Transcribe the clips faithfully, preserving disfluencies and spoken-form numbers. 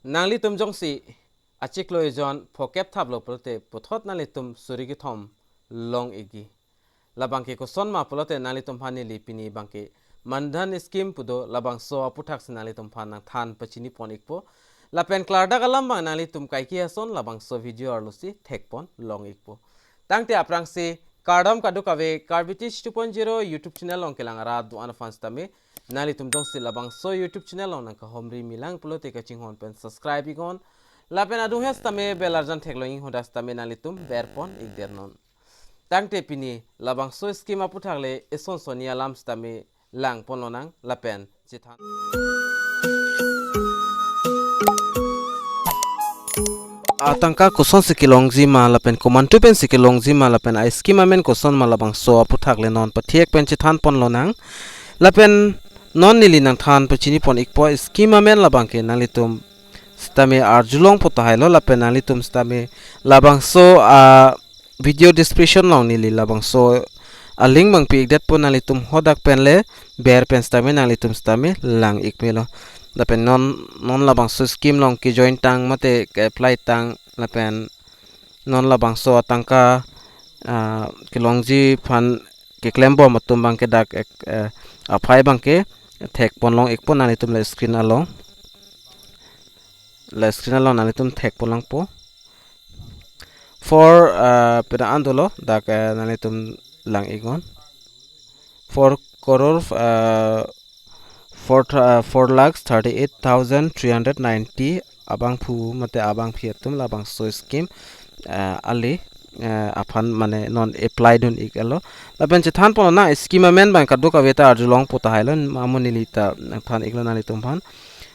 Nanglitum jongsi achiklo ejon phokep thaplo pulote puthot nanglitum suri kethom long-ikji. Labangke kosonma pulote nanglitum aphan neli pini abangke Mandhan scheme pu do, labangso aputhaksi nanglitum aphan nangthan pachini pon-ikpo. Lapen klardak alam abang nanglitum kaike ason labangso video arlosi thekpon long-ikpo. Tangte aphrangsi kardom kadokave, Karbi Teach two point zero YouTube channel along kelang arat do-an aphan sitame, nanglitum jongsi labangso YouTube channel along nangkahomri milang pulote kachinghon pen subscribe-iknon. Lapen adung hes tame bell arjan theklong-ik hadak sitame nanglitum berpon-ikdernon. Tangte pini labangso scheme aputhak le eson sonni alam sitame langponlonang lapen chethan. Atangka kosonsi kelongji ma lapen komantu pensi kelongji ma lapen a-scheme amen kosonma, labangso aputhak le non pathek pen chethanponlonang. Lapen non neli nangthan pachini pon-ikpo, scheme amen labangke nanglitum sitame arjulongpo tahailo, lapen nanglitum sitame labangso a video description along neli labangso a-link abang pi-ikdetpo, nanglitum hadak pen le ber pen sitame nanglitum sitame lang-ik melo. Lapen non, non labangso scheme along kejoin tang mate ke-apply tang lapen non labangso atangka, ah, kelongji aphan keklembom atum abangke dak ek, eh, aphai abangke thekponlong-ikpo, nanglitum la screen along. La screen along nanglitum thekponlongpo. Four, ah, peda an dolo, dak, eh, nanglitum lang-iknon. Four crore, ah, four th-, ah, four lakhs thirty-eight thousand three hundred ninety abangphu mate abangphi atum labangso scheme, ah, ali, ah, aphan mane non apply dun-iklo. Lapen chethanponlonang scheme amen abang kadokave ta arjulongpo tahailo, amonit neli ta than-iklo nanglitum aphan.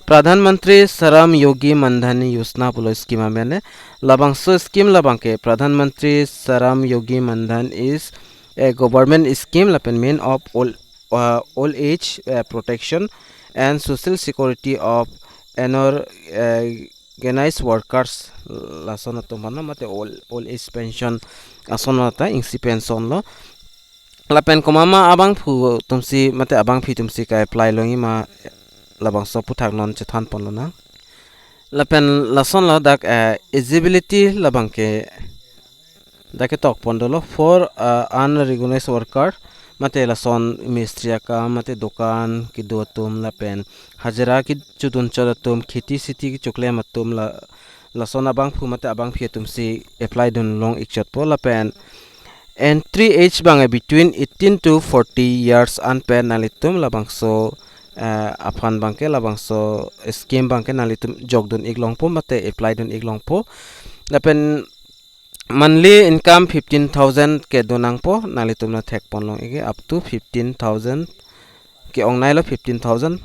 Pradhan Mantri Shram Yogi Mandhan Yojana pulo scheme amen le. Labangso scheme labangke Pradhan Mantri Shram Yogi Mandhan is a government scheme lapen mean of old, uh, old age, uh, protection and social security of unor-, uh, organized workers, lason atum aphan mate old, old age pension ason ata isi pension lo. Lapen komat ma abangphu atumsi mate abangphi atumsi ka-apply longji ma, labangso aputhak non chethanponlonang. Lapen lasonlo dak, eh, eligibility labangke dak ketokpon dolo for, eh, unrecognized worker, mate lason mistri akam mate dokan kedo atum lapen hajira kechedun chot atum, kheti siti kechoklem atum, la lason abangphu mate abangphi atumsi apply dunlong-ik chotpo. Lapen entry age abang between eighteen to forty years an pen nanglitum labangso, eh, aphan abangke labangso scheme abangke nanglitum jokdun-ik longpo mate apply dun-ik longpo. Lapen monthly income fifteen thousand kedo nangpo, nanglitum la thekponlong-ik, up to fifteen thousand ke-ong nailo, fifteen thousand.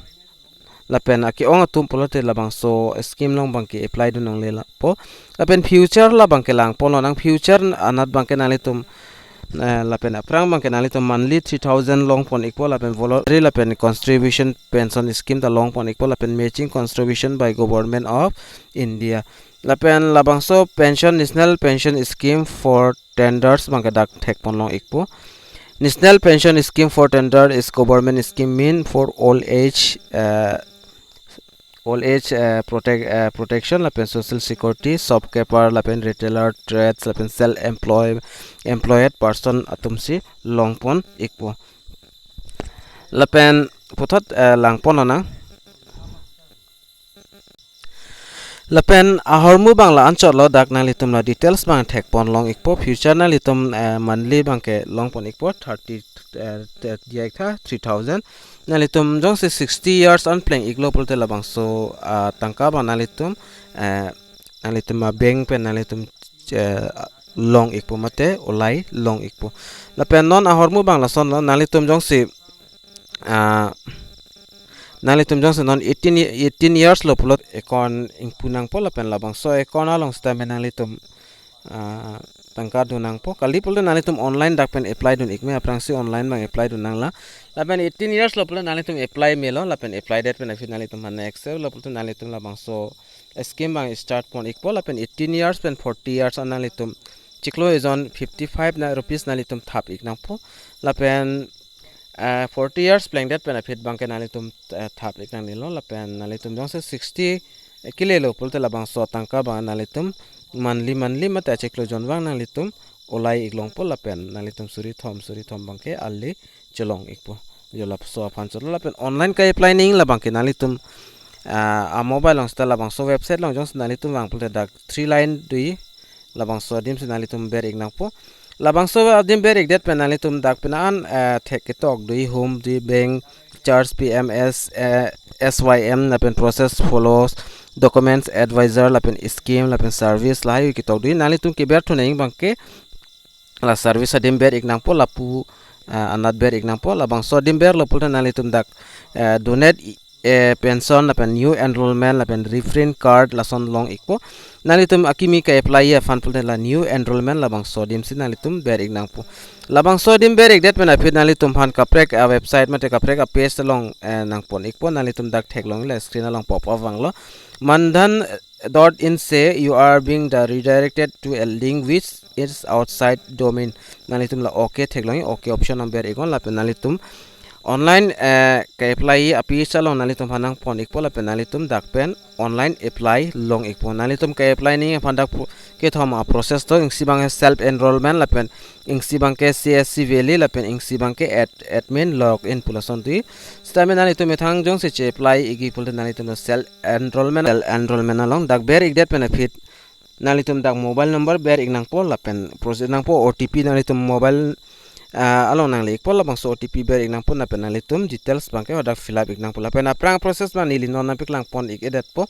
Lapen ake-ong atum pulote labangso scheme along abangke apply dun nanglelo po. Lapen future labangke langponlonang, future anat abangke nanglitum, eh, lapen aphrang abangke nanglitum monthly three thousand longpon-ikpo, lapen voluntary lapen contribution pension scheme ta longpon-ikpo, lapen matching contribution by Government of India. Lapen labangso pension, National Pension Scheme for Tenders abangke dak thekponlong-ikpo. National Pension Scheme for Tender is government scheme mean for old age, eh, old age, eh, protect, eh, protection lapen social security, shopkeeper lapen retailer, trades lapen self employ, employed person atumsi longpon-ikpo. Lapen puthot, eh, langponlonang. Lapen ahormu abang la anchotlo, dak nanglitum la details abang thekponlong-ikpo. Future nanglitum, eh, monthly abangke longpon-ikpo thirty, eh, te-, diak tha three thousand. Nanglitum jongsi sixty years an pleng-iklo pulote labangso, ah, tangka abang nanglitum, eh, nanglitum a-bank pen nanglitum, eh, long-ikpo mate olai long-ikpo. Lapen non ahormu abang lasonlo, nanglitum jongsi, ah, nanglitum jongsi non eighteen ye-, eighteen years lo pulote account ingpu nangpo, lapen labangso account along sitame nanglitum, ah, tangka dun nangpo. Kali pulote nanglitum online dak pen apply dun-ik me, aphrangsi online abang apply dun nanglo. Lapen eighteen years lo pulote nanglitum apply melo, lapen apply date pen aphi nanglitum aphan next step lo pulote nanglitum labangso scheme abang start pon-ikpo, lapen eighteen years pen forty years an nanglitum chiklo ejon fifty-five na rupees nanglitum thap-ik nangpo. Lapen, eh, forty years plengdet pen aphi abangke nanglitum, eh, thap-ik nangnelo. Lapen nanglitum jongsi sixty, kelelo pulote labangso atangka abang nanglitum monthly monthly mate achiklo jon abang nanglitum olai iklongpo lapen nanglitum suri thom suri thom abangke ali cholong ikpo. Jo laso aphan cholo lapen online ka-apply nangji abangke nanglitum, ah, a-mobile along seta labangso website along jongsi nanglitum vang pulote dak three line do-i, labangso adim si nanglitum ber ik nangpo. Labangso adim ber ikdet pen nanglitum dak penang an, eh, thek ketok do-i, home do-i, bank charge, P M S, eh, S Y M lapen process follows, documents, advisor lapen scheme lapen service lahai ketok do-i. Nanglitum keberthu nangji abangke la service adim ber ik nangpo, lapu, ah, anat ber ik nangpo. Labangso adim berlo pulote nanglitum dak, eh, donate i-, eh, pension lapen new enrollment lapen reference card lason long ikpo. Nanglitum akimi ka-apply aphan pulote la new enrollment labangso adim si nanglitum ber ik nangpo. Labangso adim ber ikdet pen aphi nanglitum aphan kaprek a-website mate kaprek a-page along, eh, nangpon ikpo. Nanglitum dak theklong la screen along pop up vanglo. Mandhan dot in say you are being the redirected to a link which is outside domain. Nanglitum la okay theklong, okay option along ber iknon lapen nanglitum online, eh, ka-apply a-page along nanglitum aphan nangpon ikpo lapen nanglitum dak pen online apply long ikpo. Nanglitum ka-apply nangji aphan dak pro-, kethom a-process do. Isi abang self enrollment lapen isi abangke C S C Valley lapen isi abangke ad-, admin login pu lason do-i. Sitame nanglitum methang jongsi che-apply ikji pulote nanglitum self enrollment, self enrollment along dak ber ikdet pen aphi nanglitum dak mobile number ber ik nangpo lapen process nangpo, O T P nanglitum mobile, ah, along nangle ikpo, labangso O T P ber ik nangpo lapen nanglitum details abangke hadak fill up ik nangpo lapen aphrang process abang neli non nangpaklang pon ik-edetpo.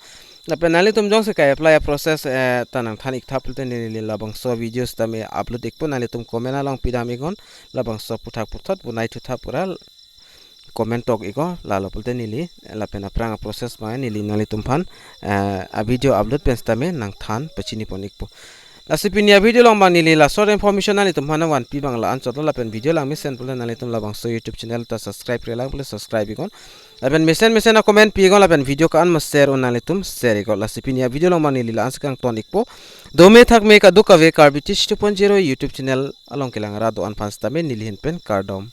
Lapen nanglitum jongsi ka-apply a-process, eh, ta nangthan ik tha pulote neli labangso video sitame upload ikpo, nanglitum comment along pidam iknon, labangso aphuthak puthot bonai thu tha pura comment tok iknon, lalo pulote neli lapen aphrang a-process abang neli nanglitum aphan, eh, a-video upload pen sitame nangthan pachini pon ikpo. Lasi pini a-video along abang neli la short information nanglitum aphan nangvanpi abang la-an chotlo lapen video lang mesen pulote nanglitum labangso YouTube channel ta subscribe-re lang pulote subscribe iknon. Lapen mesen mesen a-comment pi iknon lapen video ko-an ma share un nanglitum share iknon. Lasi pini a-video along abang neli la-an si kangton ikpo. Dome thakme kadokave Karbi Teach two point zero YouTube channel along kelang ra do-an aphan sitame neli ahin pen kardom.